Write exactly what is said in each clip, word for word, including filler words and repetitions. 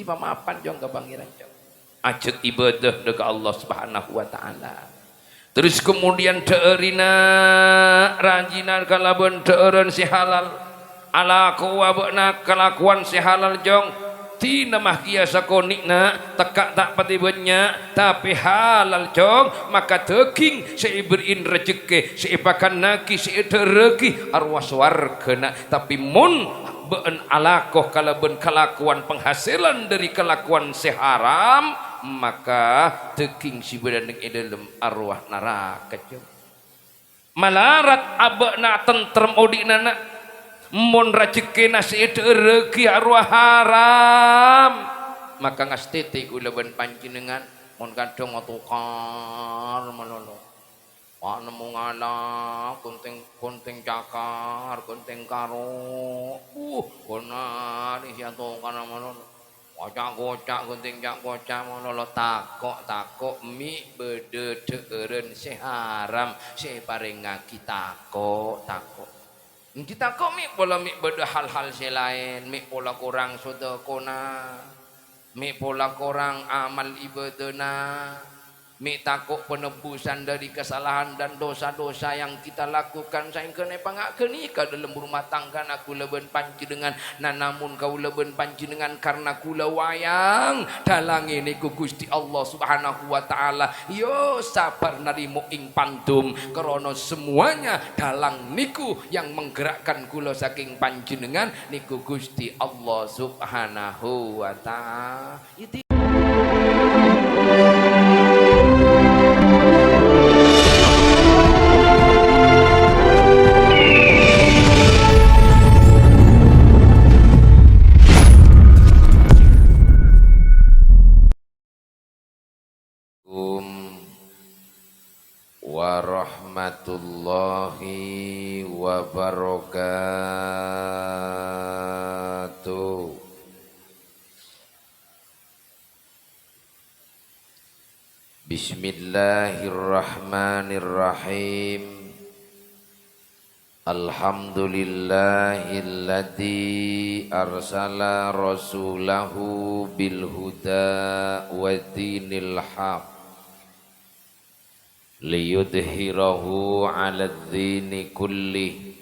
Pamapan, Cong, ka Pangèran, Cong. Ajhâk ibadah dâ' ka Allah Subhanahu wa Ta'ala. Terus kemudian dhâ'ârina rajina kalabân dhâ'ârân sè halal. Alakowa bâ'na kalakowan sè halal, Cong. Dina mah kèya sakonè'na, tekka' ta' patè bânnya', tapè halal, Cong. Maka dhâghing sè èberri'in rajhekkè, sè èpakannaghi, sè èdhâ'ârraghi, arowa sowarghâna. Tapè mon bâ'na alako kalabân kalakowan panghasilan dâri kalakowan sè haram, maka dhâghing sè bâdâ neng è dâlem arowa naraka, Cong. Malarat abâ'na tentrem odi'na, na'. Mon rajhekkèna sè èdhâ'ârraghi arowa haram, maka ngastètè kaulâ bân panjhennengngan, mon kadhâng atokar malolo. Wa' nemmo ngala', ghunting, ghunting cakar, ghunting karo'. Uh, bhunten, iyâ tokar malolo. Koca'-koca', ghunting ca'-koca' malolo. Tako', tako', mè' bâdâ dhâ'ârân sè haram, sè èparèngngaghi tako', tako'. Ènggi tako' mè' pola mè' bâdâ hal-hal sè laèn, mè' pola korang sodâkona, mè' pola korang amal ibâdâna, mè' tako' penebusan dari kesalahan dan dosa-dosa yang kita lakukan, saèngghâna èpangagâni ka dâlem rumah tanggana kaulâ bân panjhennengngan. Nah, namon kaulâ bân panjhennengngan karna kaulâ wayang, dâlangè nèko Ghustè Allah Subhanahu wa Ta'ala, yo, sabbhâr narèma ing pandum, krana semuanya dalang nèko yang menggerakkan kaulâ sakèng panjhennengngan nèko Ghustè Allah Subhanahu wa Ta'ala. Assalamualaikum warahmatullahi wabarakatuh. Bismillahirrahmanirrahim. Alhamdulillahilladzi arsala rasulahu bil huda wa dinil haq liyudhhirahu 'alad dini kullih.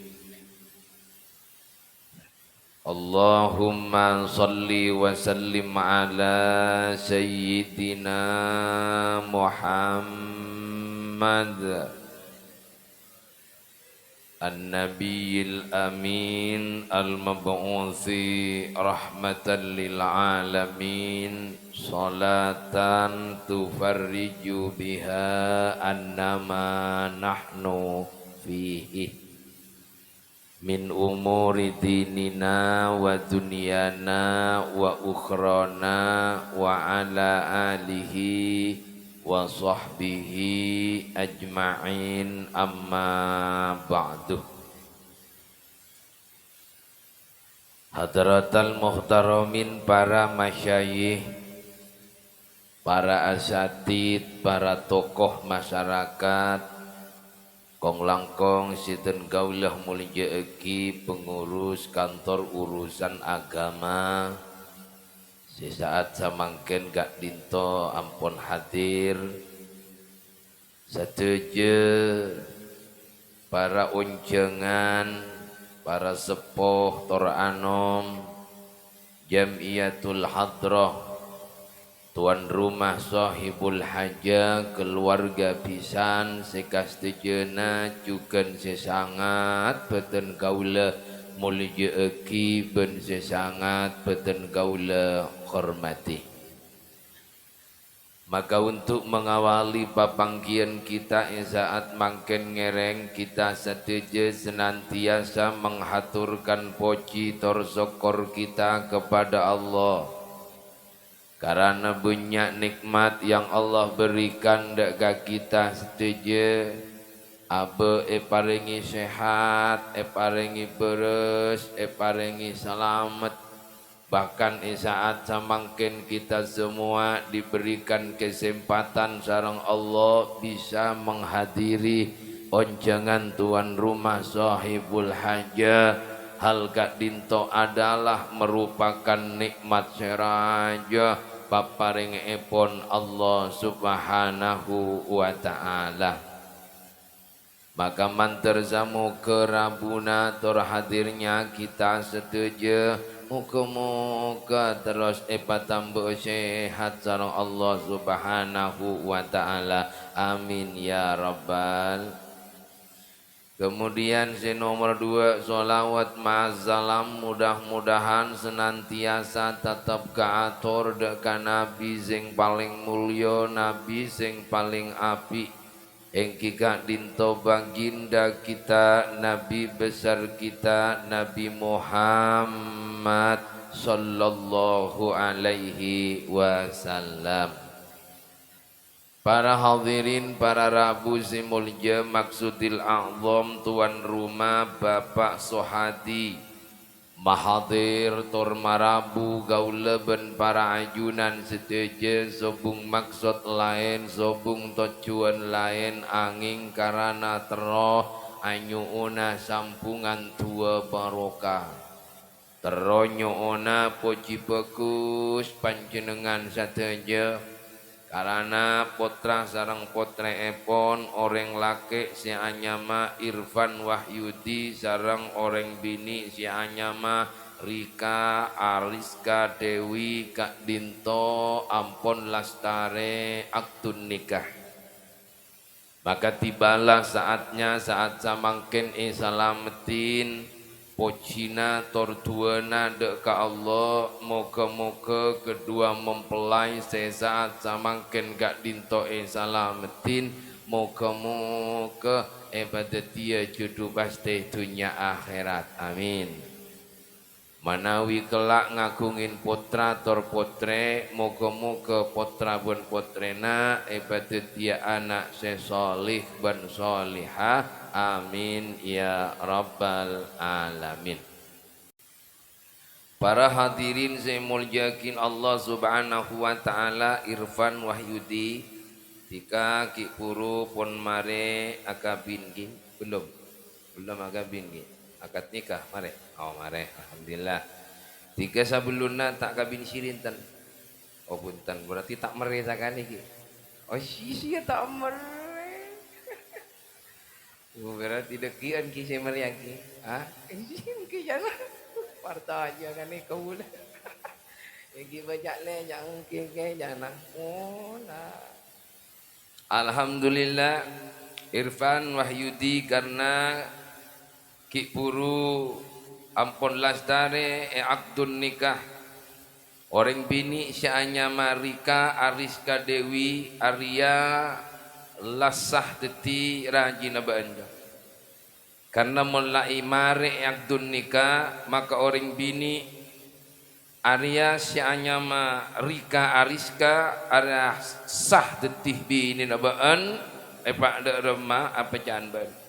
Allahumma shalli wa sallim ala sayyidina Muhammad an-nabiyil amin al-mab'usi rahmatan lil alamin, salatan tufarriju biha anna ma nahnu fihi min umuri dinina wa dunyana wa ukhrana, wa ala alihi wa sahbihi ajma'in, amma ba'du. Hadratal muhtaramin, para masyayikh, para asatid, para tokoh masyarakat, kong-langkong sè dhân kaulâ moljâ'aghi pengurus kantor urusan agama sè sa'at samangkèn ka'dinto ampon hadir, sadhâjâ para onjhângan, para seppo tor anom, Jam'iyatul Hadrah, tuan rumah Sohibul Haja, keluarga bhisan sè kasdhâjâna jhughân sè sangat bhâdhân kaulâ moljâ'aghi bân sè sangat bhâdhân kaulâ hormati. Maka untuk mengawali papangghiyân kita è sa'at mangkèn ngèrèng, kita sadhâjâ senantiasa menghaturkan poji tor sokkor kita kepada Allah. Karana bânnya' nèkmat yang Allah berikan dâ' ka kita sadhâjâ, abâ' èparèngè sehat, èparèngè bârâs, èparèngè salamet. Bahkan è sa'at samangkèn kita semua diberikan kesempatan sareng Allah bisa menghadiri onjhângan tuan rumah Sohibul Haja. Hal ka'dhinto' adalah merupakan nikmat sè rajâ paparèngèpon Allah Subhanahu wa Ta'ala. Maka mandhâr samoghâ rabuna tor hadirnya kita sadhâjâ, moghâ-moghâ terros èpatambâ'â sehat sareng Allah Subhanahu wa Ta'ala. Amin ya rabbal. Kemudian sè nomor dua, sholawat ma'assalam, mudah-mudahan senantiasa tetep kaator dâ' ka Nabi sè palèng mulya, Nabi sè palèng api'. Èngghi ka'dhinto baginda kita, Nabi besar kita, Nabi Muhammad sallallahu alaihi wasallam. Para hadirin, para rabu sè molja, maksudil a'zham, tuan rumah, Bapak Sohadi. Mahadir tor marabu kaulâ bân para ajunan sadhâjâ, sobung maksod laèn, sobung tojjhuwân laèn, angèng karana terro anyo'ona sampungan duwâ barokah. Terro nyo'ona pojhi bhâghus panjhennengngan sadhâjâ. Karana pottra sareng pottrèèpon, orèng lakè' sè anyama Irfan Wahyudi sareng orèng binè' sè anyama Rika Ariska Dewi ka'dhinto' ampon lastarè akdun nikah. Maka tibalah saatnya, saat samangkèn èsalameddhin, pojhina tor du'âna dâ' ka Allah, moghâ-moghâ kedua mempelai sè saat samangkèn ka'dhinto' èsalameddhin, moghâ-moghâ èpadhâddhiyâ judhu pastè dhunnya akhèrat. Amin. Manawi kella' ngaghungin pottra tor pottrè, moghâ-moghâ pottra bân pottrèna èpadhâddhiyâ ana' sè sholih bân sholihah. Amin, ya rabbal alamin. Para hadirin sè èmoljâ'aghi Allah Subhanahu wa Ta'ala, Irfan Wahyudi, dhika ghi' bhuru pon marè akabin, ghi? Belum? Belum akabin, ghi? Akad nikah, marè? Oh, marè. Alhamdulillah. Dhika sabellunna ta' kabin sirènten? Oh, bhunten. Berarti ta' merrè sakalè, ghi? Oh, si-, siya ta' merrè. Oh, berarti dâgghi'ân, ghi, sè merrèya, ghi? Hah? Ghi, jâna. Parcajâ kan kaulâ. Ghi, bâjâ lè, jâ' ghi, ghi, jâna. Oh, nah. Alhamdulillah, Irfan Wahyudi karna ghi' bhuru ampon lastarè è akdun nikah. Orèng binè' sè anyama Rika Ariska Dewi arèya la sah dhâddhi rajina bâ'na. Karna mon la èmarè è akdun nikah, maka orèng binè' arèya sè anyama Rika Ariska arèya sah dhâddhi binèna bâ'na, èpadâ'remma apèca'an bâ'na.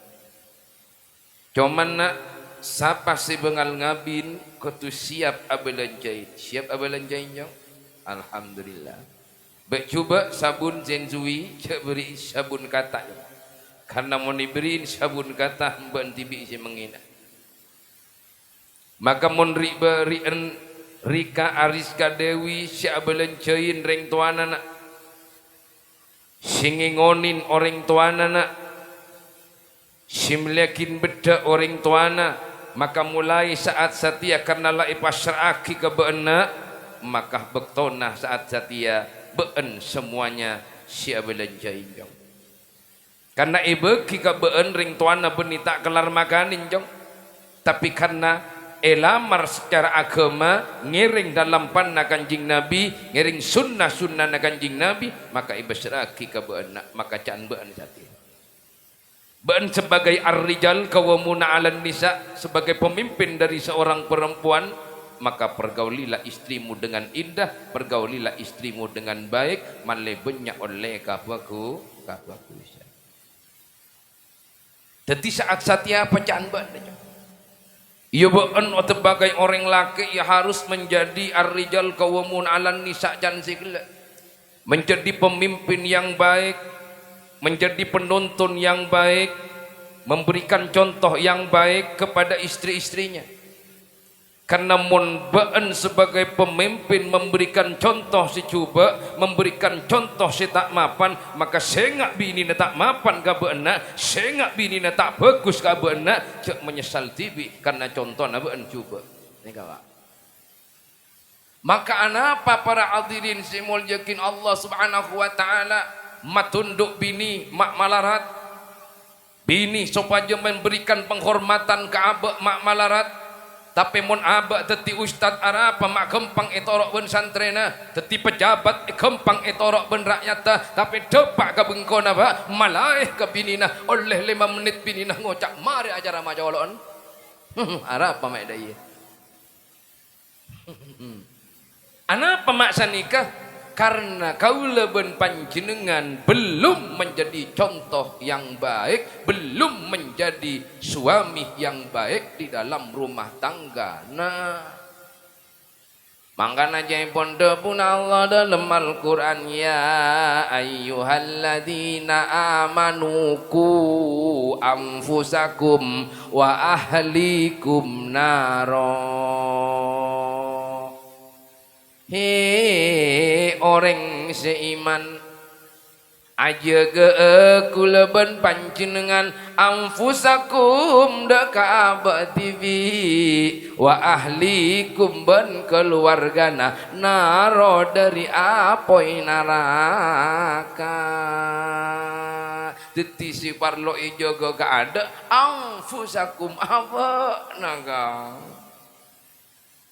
Coman, na', sapa sè bângal ngabin kodhu siap abâlânjhâi. Siap abâlânjhâi, Nyong? Alhamdulillah. Bâ' jhubâ' sabun Sensui, jhâ' bâri' sabun kata', Nyong. Karna mon èbâri'in sabun kata', bâ'na dhibi' sè mangèna. Maka mon ri'-bâri'en Rika Ariska Dewi sè abâlânjhâi rèng towana, na'. Sè ngèngonè orèng towana, na'. Sè mellèyaghi beddhâ orèng towana, maka molaè sa'at satèya karna la èpassra'aghi ka bâ'na, maka bâktona sa'at satèya bâ'na semuanya sè abâlânjhâi, Nyong. Karna èbâghi ka bâ'na rèng towana bânnè ta' kellar makanè, Nyong. Tapè karna èlamar sacara aghâma, ngèrèng dalampanna Kanjeng Nabi, ngèrèng sunna-sunnana Kanjeng Nabi, maka èpassra'aghi ka bâ'na, maka ca'na bâ'na satèya. Bâ'na sebagai ar-rijal qawwamuna 'alan nisa, sebagai pemimpin dari seorang perempuan, maka pergaulilah istrimu dengan indah, pergaulilah istrimu dengan baik, malè bânnya' ollè kabagu-, kabagusan. Dhâddhi sa'at satèya apa ca'na bâ'na, Cong? Iyâ bâ'na sebagai orèng lakè' ya harus menjadi ar-rijal qawwamuna 'alan nisa' ca'na sè ghellâ'. Menjadi pemimpin yang baik, menjadi penuntun yang baik, memberikan contoh yang baik kepada istri-istrinya. Karna mon bâ'ân sebagai pemimpin memberikan conto sè jhubâ', memberikan conto sè ta' mapan, maka sènga' binèna ta' mapan ka bâ'na, sènga' binèna ta' bhâghus ka bâ'na, jhâ' manyessal dhibi' karna contona bâ'ân jhubâ'. Nèka, Pak. Maka anapa para hadirin sè èmoljâ'aghi Allah Subhanahu wa Ta'ala, matondhu' binè ma' malarat? Binè sopajâ memberikan penghormatan ka abâ' ma' malarat. Tapè mon abâ' dhâddhi ustad, arapa ma' ghâmpang ètoro' bân santrèna, dhâddhi pejabat ghâmpang ètoro' bân ra'yatta, tapè dhâpa' ka bengkona, Pak, malaè ka binèna, ollè lèma' mennit binèna ngoca', "Marè acara macolo'an." Arapa ma' è dâ' iyâ? Anapa ma' sanèka? Karna kaulâ bân panjhennengngan belum menjadi contoh yang baik, belum menjadi suami yang baik di dalam rumah tangga. Nah, mangkana ca'èpon dhâbuna Allah dâlem Al-Qur'an, "Ya ayyuhalladzina amanu qu anfusakum wa ahlikum naro." He, orèng sè iman, ajâgâ'â kaulâ bân panjhennengngan, anfusakum, dâ' ka abâ' dhibi', wa ahlikum, bân kalowargana, naro, dâri apoy naraka. Dhâddhi sè parlo èjâgâ kaadâ', anfusakum, abâ'na, Kang.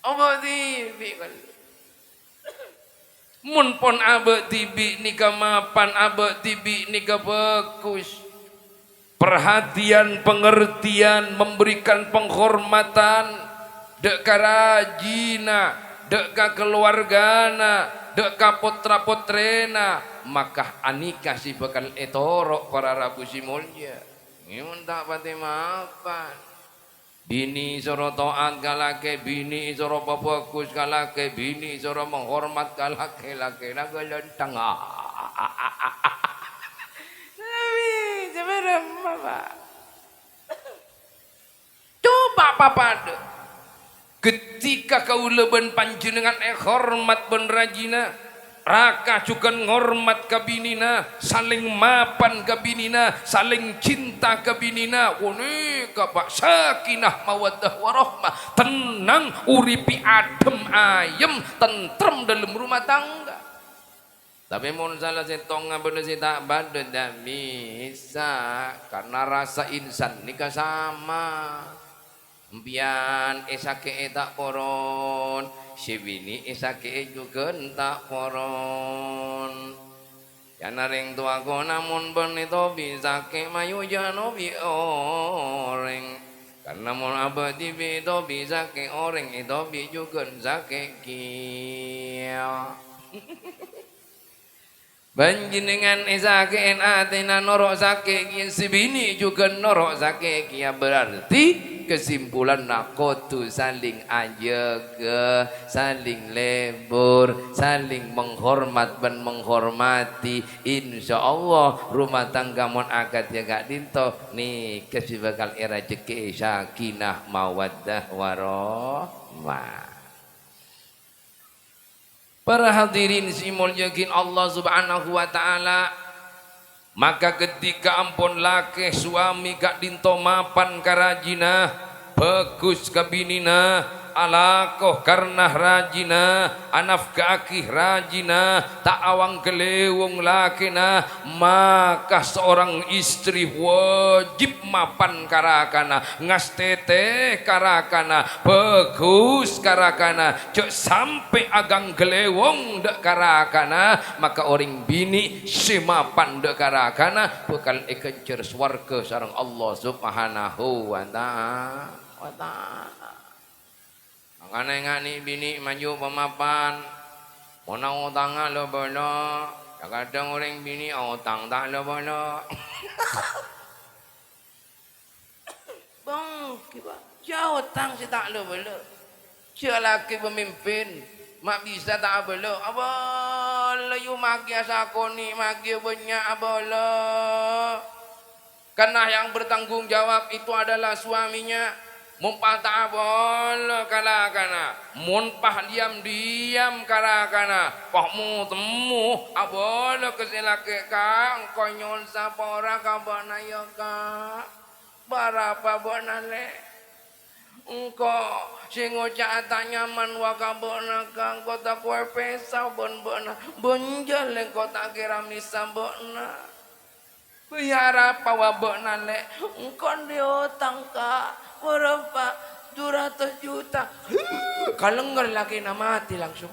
Abâ' dhibi', kan. Mon pon abâ' dhibi' nèka mapan, abâ' dhibi' nèka bhâghus. Perhatian, pengertian, memberikan penghormatan dâ' ka rajina, dâ' ka kalowargana, dâ' ka potra-potrèna, maka anèka sè bhâkal ètoro' para rabu sè molja. Mon ta' patè mapan. Binè soro to'at ka lakè, binè soro pabhâghus ka lakè, binè soro menghormat ka lakè, lakèna ghâlândhâng. Nabi, sabarâmma, Pak. Coba papadâ. Ketika kaulâ bân panjhennengngan èhormat bân rajina, raka jhughân ngormat ka binèna, salèng mapan ka binèna, salèng cinta ka binèna, ghânèka, Pak, sakinah mawaddah warahmah, tennang, uripi adhem ayem, tentrem dâlem rumah tangga. Tapè mon sala sèttongnga bâdâ sè ta' padâ, ta' bisa, karna rasa insan nèka sama. Empèyan èsakè'è ta' poron, sè binè' èsakè'è jhughân ta' poron. Ca'na rèng towa kona, "Mon bâ'na ètobi' sakè', mayu jhâ' nobi' orèng. Karna mon abâ' dhibi' ètobi' sakè', orèng ètobi' jhughân sakè' kèya." Panjhennengngan èsakè'è atèna noro' sakè' kèya, sè binè' jhughân noro' sakè' kèya, berarti kesimpulanna kodhu salèng ajâgâ, salèng lebur, salèng menghormat bân menghormati. Insyaallah, rumah tangga mon akadhi ka'dinto, nèka sè bhâkal èrajhekkè'è sakinah mawaddah warahmah. Para hadirin sè èmoljâ'aghi Allah Subhanahu wa Ta'ala, maka ketika ampon lakè suami ka'dinto mapan ka rajina, bhâghus ka binèna, alako karna rajina, anafka'aghi rajina, ta' awang ghâlèwong lakèna, maka seorang istri wajib mapan ka rakana, ngastètè ka rakana, bhâghus ka rakana, jhâ' sampè' aghâng ghâlèwong dâ' ka rakana, maka orèng binè' sè mapan dâ' ka rakana bhâkal èghânjhâr sowarghâ sareng Allah Subhanahu wa Ta'a-, wa Ta'ala. Mangkana ènga'è binè' maju pamapan. Mon aotangnga lo-bâlo, kadhâng orèng binè' aotang ta' lo-bâlo. Bângkè, Pak. Jhâ' otang sè ta' lo-bâlo. Jhâ' lakè pamimpin, ma' bisa ta' abâlo. Abâlo, yu, maghi asakonè', maghi bânnya' abâlo. Karena yang bertanggung jawab itu adalah suaminya. Mon pas ta' abâlâ ka lakana, mon pas dhiyam-dhiyam ka lakana, pas mo-temmo abâlâ ka sè lakè', "Ka', engko' nyo'on sapora ka bâ'na, yâ, Ka'." "Bârâmpa bâ'na, Lè'?" "Engko' sè ngoca' ta' nyaman wa ka bâ'na, Ka'. Engko' ta' kowè pèsa bân bâ'na. Bânjâ, Lè', engko' ta' kèra mèsa bâ'na." "Bâjâ arapa wa bâ'na, Lè'?" "Engko' andi' otang, Ka'." "Bârâmpa?" "Du ratos juta." Kalèngèr lakèna matè langsung.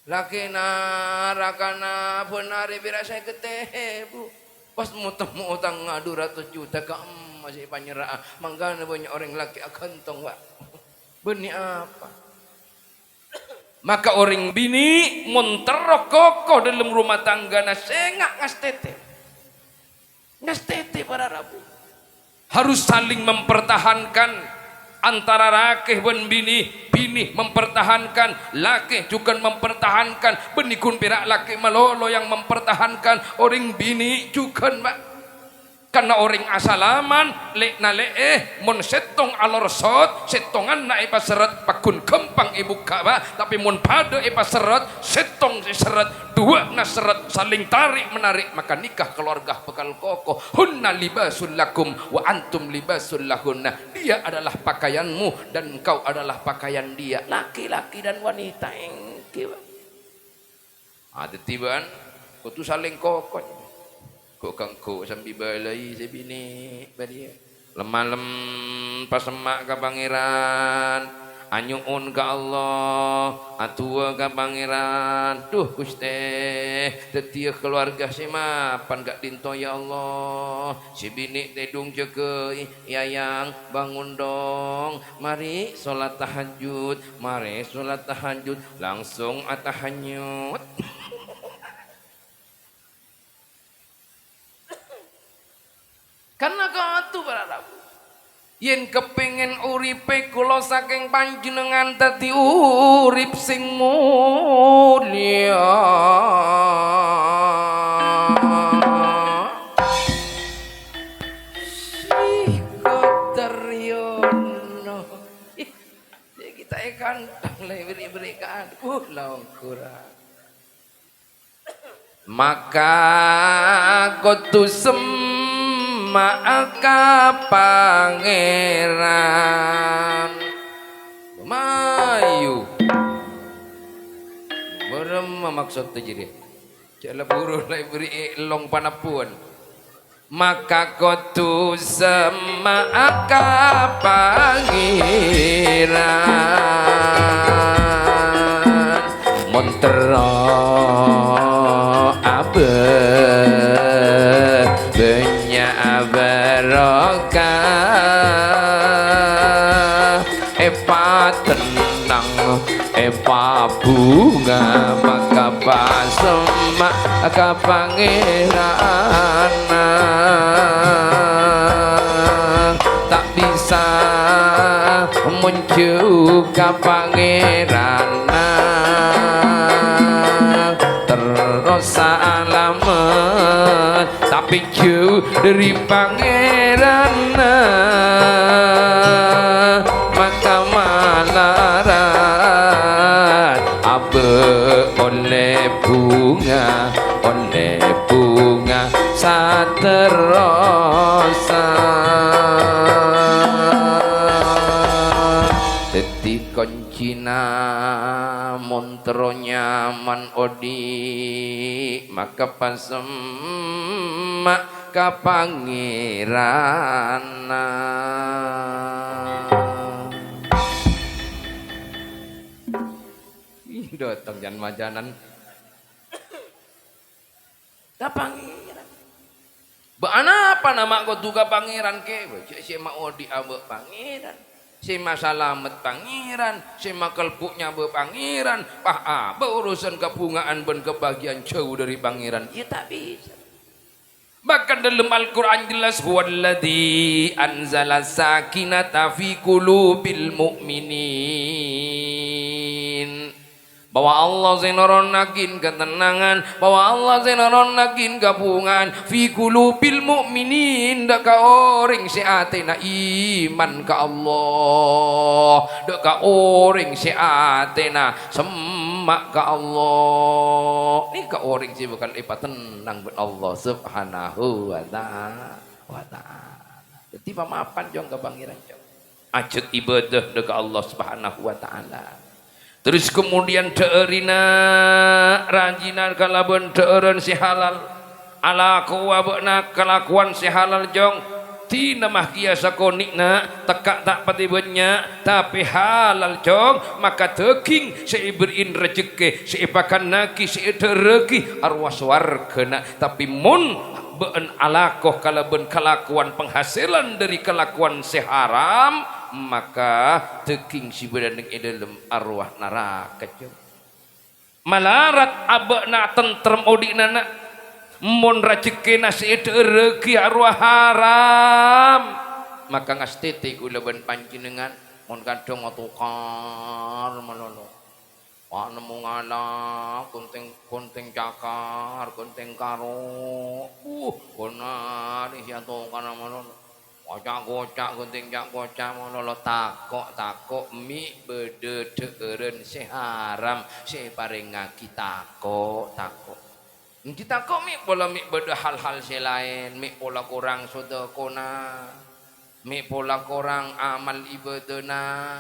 Lakèna, rakana, bân arè pèra' sèket èbu. Pas mo-temmo otangnga du ratos juta ka'emma sè èpanyerra'a. Mangkana bânnya' orèng lakè' aghântong, Pak. Bânnè apa? Maka orèng binè' mon terro koko dâlem rumah tanggana, sènga' ngastètè. Ngastètè para rabu. Harus saling mempertahankan antara lakè bân binè, binè mempertahankan, lakè jhughân mempertahankan, bânnè ghun pèra' lakè malolo yang mempertahankan, orèng binè jhughân, Pak. Karna orèng asalaman, lè'-nalè'è, mon sèttong alorsot, sèttonganna èpaserret, pagghun ghâmpang èbukka', Pak. Tapè mon padâ èpaserret, sèttong sè serret, duwâ'na serret, saling tarik-menarik, maka nikah keluarga bhâkal koko. "Hunna libasul lakum wa antum libasul lahunna." Dia adalah pakaianmu dan engkau adalah pakaian dia. Laki-laki dan wanita èngghi, Pak. Ah, dhâddhi bân kodhu salèng koko. Ghu'-kangghu' sambi bâlâi sè binè' bâdiyâ. Lem-malem pasemma' ka Pangèran, anyo'on ka Allah, adu'a ka Pangèran. "Dhu, Ghustè, dhâddhiyâ keluarga sè mapan ka'dinto, ya Allah. Sè binè' tèdung jâgâi, Yayang, bangun dong. Marè solat tahajjud, marè solat tahajjud." Langsung atahanyut. Karna kodhu para rabu. Yèn kepèngèn uripè kaulâ sakèng panjhennengngan dhâddhi urip sè molja. Sè kotor yono. Ih, kita èkantong la èbèrri'-bèrri' ka, aduh, la ongghurâ. Maka kodhu semma'a ka Pangèran. Mayu. Bârâmma maksodda jârèya? Jhâ' la buru la èbèrri'i èllong panabbuwân. Maka kodhu semma'a ka Pangèran, mon terro abâ-, bânnya' barokah. Èpatennang, èpabhunga, maka pasemma' ka Pangèranna. Ta' bisa mon jhâu ka Pangèranna, terros salamet. Tapè jhâu dhâri Pangèranna, maka malarat abâ' ollè bhunga, ollè bhunga saterrossa. Dhâddhi, kon- Jhina mon terro nyaman odi', maka pasemma' ka Pangèranna. Ih, dhâteng can-macanan. Ka Pangèran. Bâ' anapa nama' kodhu ka Pangèran kèya? Jhâ' sè maodi' abâ' Pangèran, sè masalamet Pangèran, sè makalbu' nyabâ Pangèran, pas abâ' urusan kabhunga'an bân kabâgiyân jhâu dhâri Pangèran, iyâ ta' bisa. Bahkan dâlem Al-Qur'an jelas, "Huwallazi anzala sakinata fi qulubil mu'minin." Bahwa Allah sè nurunaghin katennangan, bahwa Allah sè nurunaghin kabhungaan fi qulubil mu'minin, dâ' ka orèng sè atèna iman ka Allah, dâ' ka orèng sè atèna semma' ka Allah. Nèka orèng sè bhâkal èpatennang bân Allah Subhanahu wa Ta'a-, wa Ta'ala. Dhâddhi, pamapan, Cong, ka Pangèran, Cong. Ajhât ibadah dâ' ka Allah Subhanahu wa Ta'ala. Terus kemudian dhâ'ârina rajina kalabân dhâ'ârân sè halal. Alakowa bâ'na kalakowan sè halal, Cong. Dina mah kèya sakonè'na, tekka' ta' patè bânnya', tapè halal, Cong. Maka dâging sè èberri'in rajhekkè, sè èpakannaghi, sè èdhâ'ârraghi, arowa sowarghâna. Tapè mon bâ'na alako kalabân kalakowan penghasilan dhâri kalakowan sè haram, maka dâging sè bâdâ neng è dâlem arowa naraka, Cong. Malarat abâ'na tentrem odi'na, na'. Mon rajhekkèna sè èdhâ'ârraghi arowa haram, maka ngastètè kaulâ bân panjhennengngan, mon kadhâng atokar malolo. Wa' nemmo ngala', ghunting, ghunting cakar, ghunting karo'. Uh, bhunarè sè atokar malolo. Koca'-koca', ghunting ca'-koca' malolo. Tako', tako' mè' bâdâ dhâ'ârân sè haram sè èparèngaghi, tako', tako'. Ènggi tako' mè' pola mè' bâdâ hal-hal sè laèn, mè' pola korang sodâkona, mè' pola korang amal ibadana,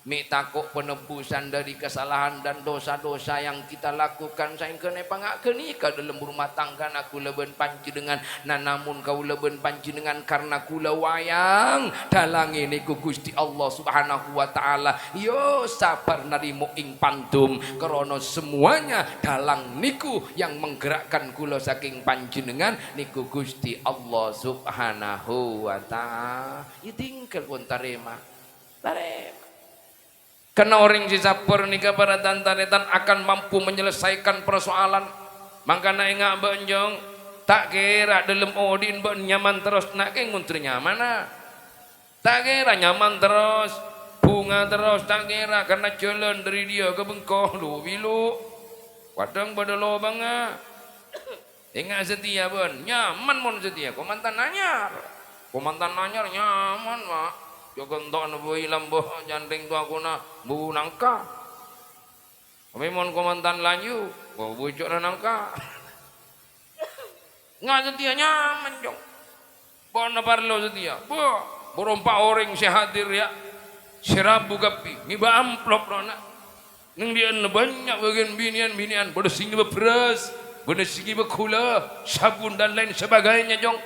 mè' tako' penebusan dari kesalahan dan dosa-dosa yang kita lakukan, saèngghâna èpangaghi ghânèka dâlem rumah tanggana kaulâ bân panjhennengngan. Nah, namong kaulâ bân panjhennengngan karna kaulâ wayang dâlangè nèko Ghustè Allah Subhanahu wa Ta'ala, yo, sabbhâr narèma ing pandum, krana semuanya dâlang nèko yang menggerakkan kaulâ sakèng panjhennengngan nèko Ghustè Allah Subhanahu wa Ta'ala. Ya, tinggal pon tarèma. Tarèma. Karna orèng sè sabbhâr nèka para tan-tarètan akan mampu menyelesaikan persoalan. Mangkana enga' bâ'na, Cong, ta' kèra dâlem odi'na bâ'na nyaman terros, na' kèng mondhâr nyamana. Ta' kèra nyaman terros, bhunga terros, ta' kèra, karna jhâlân dhâri dhiyâ ka bengko lo-bilo. Kadhâng bâdâ lobangnga. Enga' satèya bâ'na, nyaman mon satèya, kamantan anyar. Kamantan anyar nyaman, Pa'. Jhâ' ghânto'na bhâi lambâ' cantèng towa kona bu nangka. Tapè mon kamantan lanjhu, bu bucuna nangka. Enga' satèya nyaman, Cong. Bâ'na parlo satèya. Bâ, bârâmpa orèng sè hadir, ya. Sè rabu kabbhi, ngèbâ amplop, rowa, na'. Neng dhiyâna bânnya' bâgiyân binèyan-binèyan, bâdâ sè ngèbâ bherrâs, bâdâ sè ngèbâ ghulâ, sabun, dan lain sebagainya, Cong.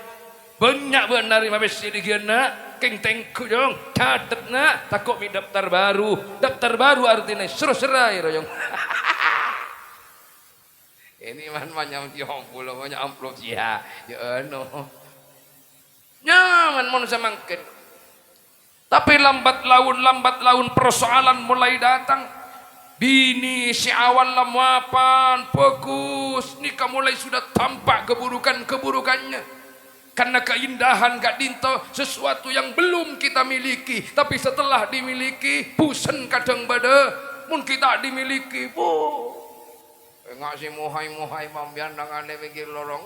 Bânnya' bâ'na narèma pèssè dhâgiyân, na'. Kèng tèngghu, Cong. Catet, na'. Tako' mè' daftar baru. Daftar baru artèna sèro-sèraè, rowa, Cong. Ini man manyam tiong pulo, manyam amplop siya. Ya, anu. Nyaman mon samangkèn. Tapè lambat laun, lambat laun persoalan mulai datang. Binè sè awal la mapan, bagus, nèka mulai sudah tampak keburukan-keburukannya. Karena keindahan ka'dinto sesuatu yang belum kita miliki, tapi setelah dimiliki, bosen kadhâng bâdâ. Mon ghi' ta' dimiliki, bu. Enga' sè mohai-mohai, sampèyan nangale'è pèkkèr lorong.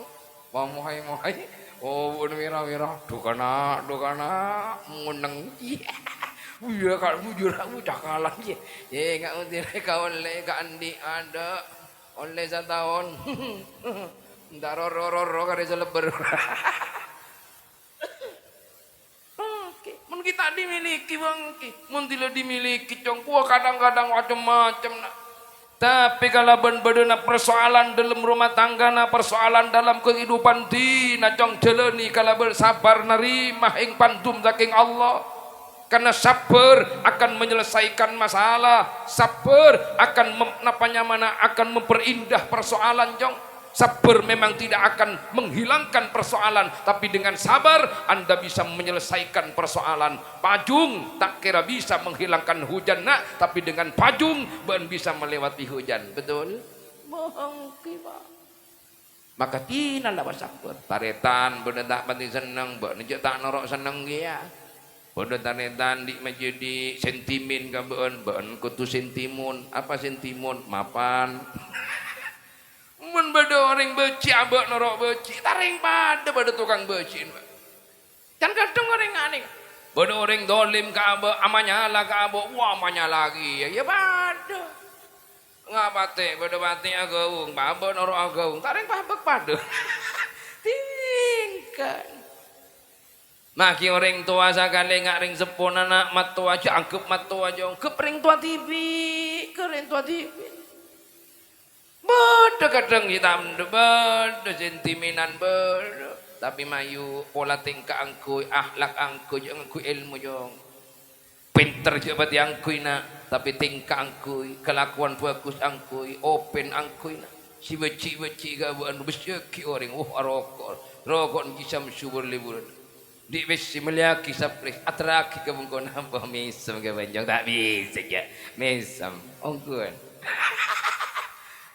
Wah, mohai-mohai. Oh, bu, mèra-mèra. Dhu kana', dhu kana', moneng. Iyâ, ka' bujur, bu, cakalan, iyâ. Iyâ, enga' mènta ka ollè, ka' andi' adâ'. Ollè sataon. Èntar ro-ro-ro karè salebbhâr. Oke, mon ghi' ta' dimiliki, bângkè. Mon dila dimiliki, cong, wah, kadhâng-kadhâng macem-macem, na'. Tapè kalabân bâdâna persoalan dalam rumah tanggana, persoalan dalam kehidupan dina, cong, jhâlâni kalabân sabbhâr narèma ing pandum sakèng Allah. Karena sabbhâr akan menyelesaikan masalah, sabbhâr akan mem-, napa nyamana, akan memperindah persoalan, cong. Sabar memang tidak akan menghilangkan persoalan, tapi dengan sabar Anda bisa menyelesaikan persoalan. Pajung tak kira bisa menghilangkan hujan, nak, tapi dengan pajung bâ'na bisa melewati hujan. Betul? Mangkè, Pak. Maka tina la sabbhâr. Tarètan bâ'na ta' patè senneng, bâ'na jhâ' ta' noro' senneng kèya. Padâ tarètan dhi' majâdhi' sentimen ka bâ'ân, bâ'ân kodhu sentimun. Apa sentimun? Mapan. Mon bâdâ orèng bâji' abâ' noro' bâji', tarèng padâ bâdâ tokang bâji'na, Pak. Kan kadhâng orèng anèng. Bâdâ orèng dholim ka abâ', amanyala ka abâ', wah, amanyala kèya, ya padâ. Nga' patè, bâdâ patè aghâung, pa abâ' noro' aghâung, tarèng pabâk padâ. Tingkana. Maghi orèng towa sakalè nga' rèng seppona na' mattowa, jhâ' angghep mattowa, jhâ' angghep rèng towa dhibi', ka rèng towa dhibi'. Bâdâ kadhâng sè tamdhu, bâdâ sentimenan, bâdâ. Tapè mayu pola tèngka angghuy, akhlak angghuy, jhâ' ngangghuy èlmo, jhâ'. Pènter jhâ' patè angghuy, na', tapè tèngka angghuy, kalakowan bhâghus angghuy, open angghuy, na'. Sè bâji'-bâji' ghâbâ'ân bessèaghi orèng, woh, aroko', roko' nèka Samsu bur-lèburân. Dhi' pèssè mellèyaghi sapres, aterraghi ka bengkona, mbah mèsem ka Banjong, ta' bisa, jhâ'. Mèsem, ongghuwân.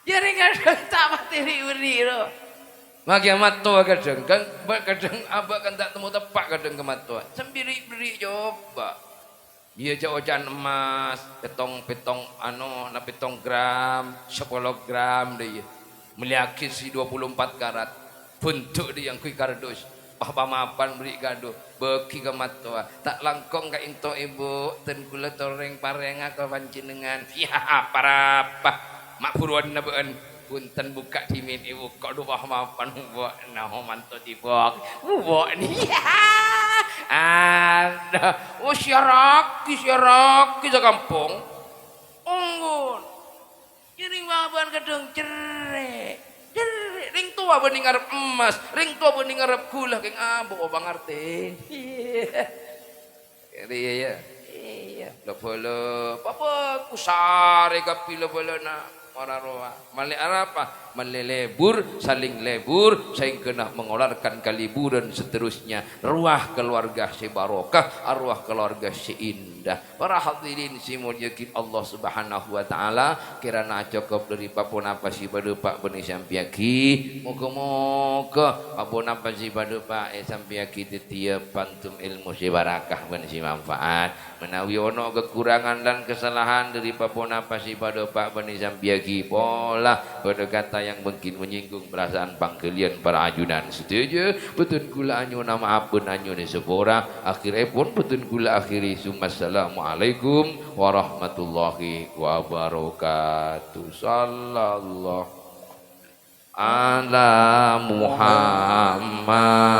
Jârèya kadhâng ta' patè ri'-berri', ro. Maghi mattowa kadhâng, kan, ba-, kadhâng abâ' kan ta' temmo teppa' kadhâng ka mattowa. Sambi ri'-berri' coba. Iyâ, jhâ' oca'an emmas, pèttong, pèttong, anu, na, pèttong gram, sapolo gram, dâ' iyâ. Mellèyaghi sè dua puluh empat karat. Bhundu' dâ' iyâ angghuy kardus. Wah, pamapan berri' kado. Bâghi ka mattowa. Ta' langkong ka'ènto, Èbhu. Dân kaulâ torèng parèngnga ka panjhennengngan. Yâ, pa-rapa. Ma' buruwânna bâ'ân. Bhunten, bukka' dhimèn, èbukka'. Dhu, wah, mapan, bu', nah, manto tibok. Bu', nèka. Adhu. Oh, sèyarraghi, sèyarraghi sakampong. Ongghuwân. Jârèya bâ'ân kadhâng cerrè'. Cerrè'. Rèng towa bânnè ngarep emmas. Rèng towa bânnè ngarep ghulâ, kèng abâ' pangartèna. Iyâ, iyâ. Iyâ. La-bhâlâ, pabhâghus sarè kabbhi la-bhâlâna. Mara rowa. Mellè arapa? Mellè lebur, saling lebur, saèngghâna mengeluarkan kaliburan seterusnya. Arwah keluarga sè barokah, arwah keluarga sè indah. Para hadirin sè èmoljâ'aghi Allah Subhanahu wa Ta'ala, kèrana cokop dâri pa-ponapa sè bâdâ pa' bânnè sampèyaghi. Moghâ-moghâ pa-ponapa sè bâdâ pa' èsampèyaghi dhâddhiyâ pantum èlmo sè barakah bân sè manfaat. Menawi ana kakurangan lan kasalahan dâri pa-ponapa sè bâdâ pa' bânnè sampèyaghi, pola bâdâ kata yang mungkin menyinggung perasaan pangghâliyân para ajunan sadhâjâ, bhâdhân kaulâ anyo'ona maaf bân anyo'ona sapora. Akhirèpon bhâdhân kaulâ akhiri. Summassalamualaikum warahmatullahi wabarakatuh. Sallallahu ala Muhammad.